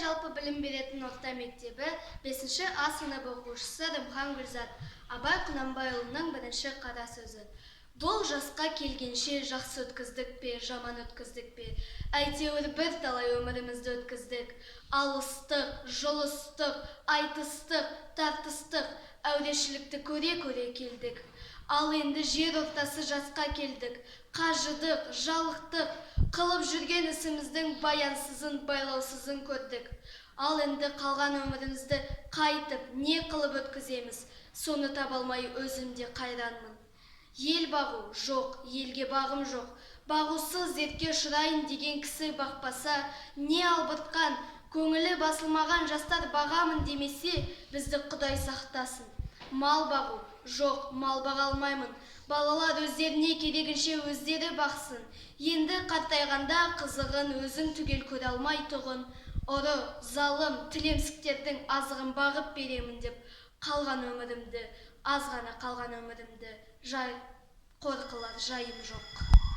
Жалпы білім беретін орта мектебі 5 А сыныбы оқушысы Рымхан Гүлзат. Абай Құнанбайұлының бірінші қара сөзі. Бұл жасқа келгенше жақсы өткіздік пе, жаман өткіздік пе, әйтеуір бір талай өмірімізді өткіздік. Алыстық, жұлыстық, айтыстық, тартыстық, әурешілікті көре-көре келдік. Ал енді жер ортасы жасқа келдік. Қажыдық, жалықтық, қылып жүрген ісіміздің баянсызын, байлаусызын көрдік. Ал енді қалған өмірімізді қайтып, не қылып өткіземіз, соны таба алмай өзім де қайранмын. Ел бағу жоқ, елге бағым жоқ. Бағусыз дертке ұшырайын деген кісі бақпаса, не албыртқан, көңілі басылмаған жастар бағамын демесе, бізді Құдай сақтасын. Мал бағу жоқ, мал баға алмаймын. Балалар өздеріне керегінше өздері бақсын. Енді қартайғанда қызығын өзің түгел көре алмай тұғын ұры, залым, тілемсіктердің азығын бағып беремін деп қалған өмірімді, аз ғана қалған өмірімді жай қор қылар жайым жоқ.